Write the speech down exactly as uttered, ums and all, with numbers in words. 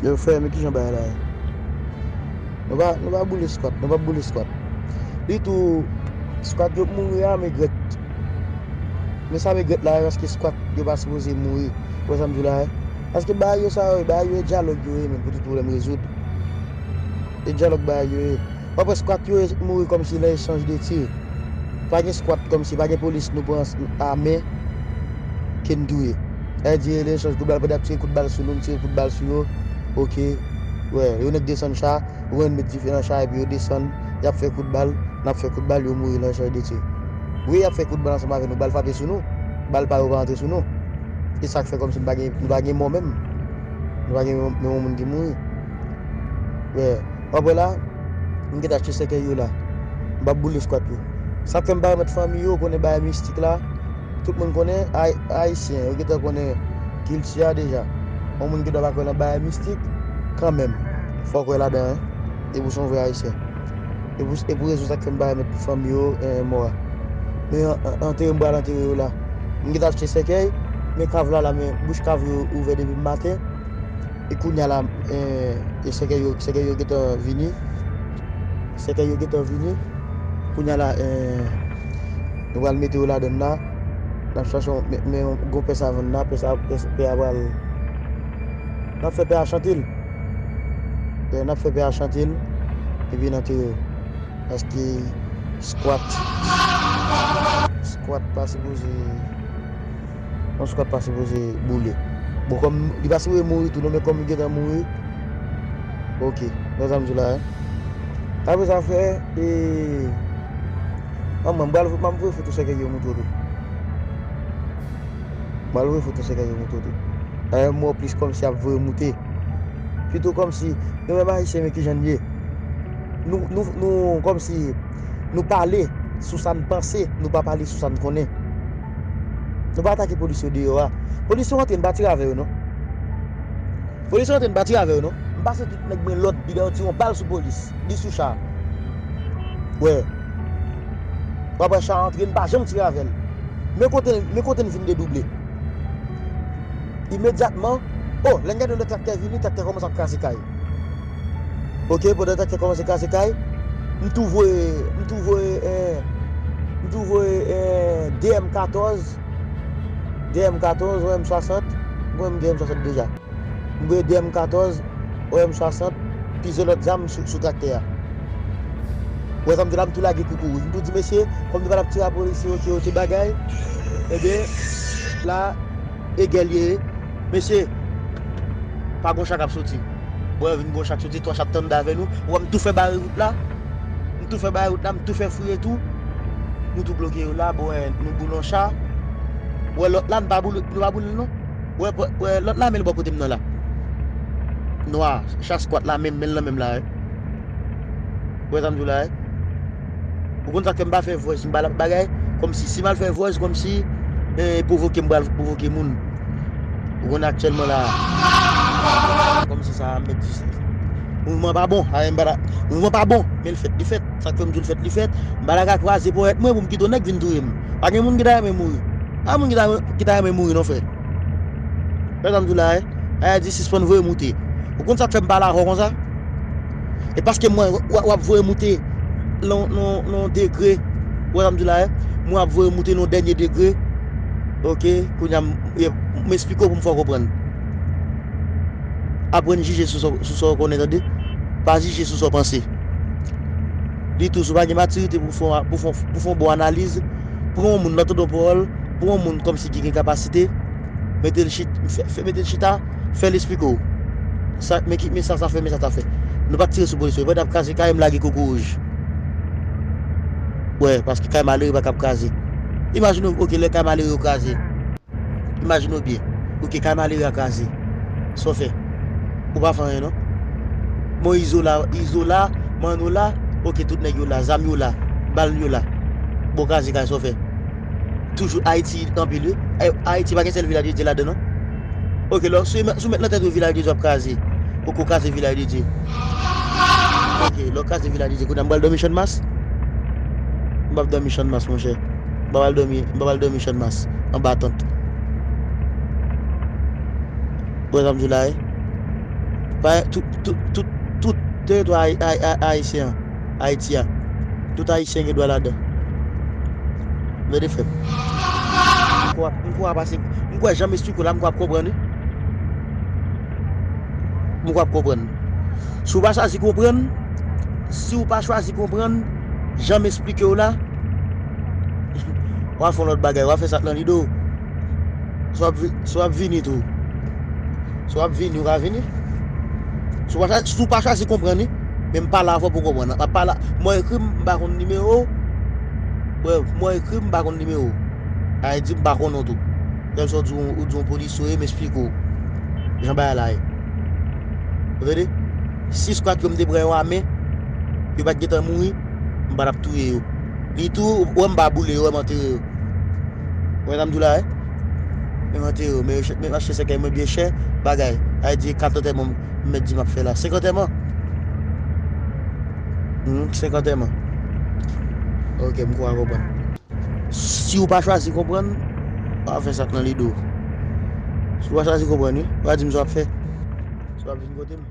Yo, frè, men kijan bagay la ye? Nou pa, nou pa boule squat, nou pa boule squat. Li tou, squat yo mouri a, men grèt. Men sa men grèt la, paske squat yo pa sipoze mouri. Ou wè sa m di w la, eh? Paske bagay yo sa yo, bagay yo e dyalòg yo ye, men pou tout pwoblèm rezoud. E dyalòg bagay yo ye. W ap wè squat yo mouri kòmsi nan echanj de tir. Pa gen squat kòmsi, pa gen polis nou pran a men ke n touye. Sa vle di, nan echanj kout bal, pandan y ap tire kout bal sou nou, n tire kout bal sou yo. Oke. Wè, yo nèk desann cha, ou konn met dife nan cha epi yo desann, y ap fè kout bal, n ap fè kout bal, yo mouri nan echanj de tir. Wi, y ap fè kout bal ansanm avè nou, bal frape sou nou, bal pa yo pa antre sou nou. E sa k fè kòmsi nou pa gen, nou pa gen mò menm. Nou pa gen menm, menm yon moun ki mouri. Wè, w ap wè la, m gentan achte sèkèy yo la. M p ap boule squat yo. Sa k fè m pa remèt fanmi yo, konnen bagay mistik la. Tout moun konnen, Ay-, Ayisyen, yo gentan konnen kilti a deja. Yon moun ki dwa pa kwè nan bagay mistik, kanmenm, fò w kwè ladan, en. E pou se yon vrè Ayisyen. E pou, e pou rezon sa k fè m pa remèt fanmi yo, eh, mò a. Men an-, an-, antere m pral antere yo la. M gentan achte sèkèy, men kav la la, men bouch kav yo ouvè depi maten. E kounye a la, eh, e sèkèy yo, sèkèy yo gentan vini. Sèkèy yo gentan vini. Kounye a la, eh, nou pral mete yo ladann la. N ap chache yon, men, men yon gwo pè sa vann la, pè sa, pè, pè a pral. N ap fè pè a chante l. Eh, n ap fè pè a chante l. Epi n antere yo. Paske squat, squat pa sipoze, yon squat pa sipoze boule. Bon, kòm li pa sipoze mouri tou, non, men kòm li gentan mouri, oke, wè sa m di w la, en. Apre sa, frè, e, an, mwen, m pral, m ap voye foto sèkèy yo montre w tou. M pral voye foto sèkèy yo montre w tou. Dayè, m wè w plis kòmsi ap voye moute. Pito kòmsi, nou menm Ayisyen, men kijan n ye. Nou, nou, nou, kòmsi, nou pale sou sa n panse, nou pa pale sou sa n konnen. Nou pa atake polis yo deyò a. Polis yo antre, n pa tire avè yo, non. Polis yo antre, n pa tire avè yo, non. M pase tout nèg mwen lòd, li dayè tire yon bal sou polis. Li sou cha. Wè. W ap wè cha antre, n pa janm tire avè l. Men kote, men kote n vin dedouble. Imedyatman, o, lè n gade yon lòt traktè vini, traktè kòmanse ap kraze kay. Oke, pandan traktè kòmanse kraze kay, m tou voye, m tou voye, eh, m tou voye, eh, D M katòz, D M katòz, O M swasant, mwen m gen M swasant deja. M voye D M katòz, O M swasant, plizyè lòt zam sou, sou traktè a. Ou wè sa m di la, m tou lage koukouwouj. M tou di, mesye, kòm nou pa t ap tire a polisye yo, ke yo te bagay, ebyen, la, e gè l ye. Mesye, pa gon cha k ap soti. Bon, vin gon cha k soti, twa cha ap tande avè nou. Ou wè, m tou fè bare wout la. M tou fè bare wout la, m tou fè fouye tou. Nou tou bloke yo la, bon, nou boule yon cha. Ou wè lòt la, nou pa boule, nou pa boule l non. Ou wè, ou wè lòt la, men l bò kote m nan la. Nwa, cha squat la, men, men l nan men m la, wi. Ou wè sa m di w la, wi. Ou konn sa k fè m pa fè voice, m pa l ap bagay, kòmsi, si m al fè voice, kòmsi, eh, pwovoke, m pral pwovoke moun. Ou konn aktyèlman la, kòmsi sa, m mèt di, mouvman pa bon, a, m pa la, mouvman pa bon, men l fèt, li fèt, sa k fè m di w l fèt, li fèt, m pa la ka kwaze ponyèt mwen pou m kite yon nèg vin touye m. Pa gen moun ki ta renmen mouri. Pa moun ki ta, ki ta renmen mouri non, frè. Wè sa m di w la, wi. Ayiti sispann voye moute. Ou konn sa k fè m pale avè w konsa? E paske mwen, w, w ap voye moute nan, nan, nan degre. Ou wè sa m di w la, wi. Mwen ap voye moute nan dènye degre. Oke, kounye a m, m esplike w pou m fè w konprann. Aprann jije sou sa, sou sa w konnen, tande. Pa jije sou sa w panse. Li tou, si w pa gen matirite pou fè, pou fè, pou fè yon bon analiz, pran yon moun, lè w tande yon pawòl, pran yon moun kòmsi ki gen kapasite, mete l chit-, fè, fè, mete l chita, fè l esplike w. Sa, men ki, men sa sa fè, men sa sa fè. Nou pa t tire sou polis yo. Pandan y ap kraze kay, m lage koukouwouj. Wè, paske kay malere pa kab kraze. Imajine w, oke, lè kay malere yo kraze. Imajine w byen. Oke, kay malere a kraze. Sa w fè? Ou pa fè anyen, non. Bon, Izo la, Izo la, Manno la, oke, tout nèg yo la, zam yo la, bal yo la. Bon, kraze kay, sa w fè? Toujou Ayiti anpil, wi. Ay-, Ayiti pa gen sèl Vilaj de Dye ladan, non. Oke, lò, si w met, si w met nan tèt ou Vilaj de Dye ap kraze. Poko kraze Vilaj de Dye. Oke, lè w kraze Vilaj de Dye, kounye a m pral dòmi Channmas. M p ap dòmi Channmas, monchè. M pa pral dòmi, m pa pral dòmi Channmas, anba tant. Ou wè sa m di w la, wi? Bay, tout, tout, tout, tout teritwa ay-, ay-, ay-, ayisyen an, Ayiti a, tout ayisyen gen dwa ladan. Vede frè m. M kwè, m kwè w ap pase, m kwè jan m esplike w la, m kwè w ap konprann wi. M kwè w ap konprann. Si w pa chwazi konprann, si w pa chwazi konprann, jan m esplike w la, w a fè yon lòt bagay, w a fè sa k nan lide w. Si w ap vi-, si w ap vini tou. Si w ap vini, ou ka vini. Si w pa chwa-, si w pa chwazi konprann wi, men m pale avè w pou w konprann. M ap pale, mwen ekri m, m pa konn nimewo w. Brèf, mwen ekri m, m pa konn nimewo w. Sa vle di m pa konnen w tou. Kòmsi w di w, ou di yon polisye w ye, m esplike w jan bagay la ye. Ou tande? Si skwat yo m te pran yo a men, yo pa t gentan mouri, m pa t ap touye yo. Li tou, ou wè m pa boule yo, wè m antere yo. Ou wè sa m di w la, wi? Men m antere yo, men yo ch-, men m achte sèkèy mwen byen chè, bagay. Sa vle di kat antèman m mèt di m ap fè la. Senk antèman? Hmm, senk antèman. Ok, m kwè w konprann. Si w pa chwazi konprann, w a fè sa k nan lide w. Si w pa chwazi konprann, wi, w a di m sa w ap fè. Si w ap vin kote m.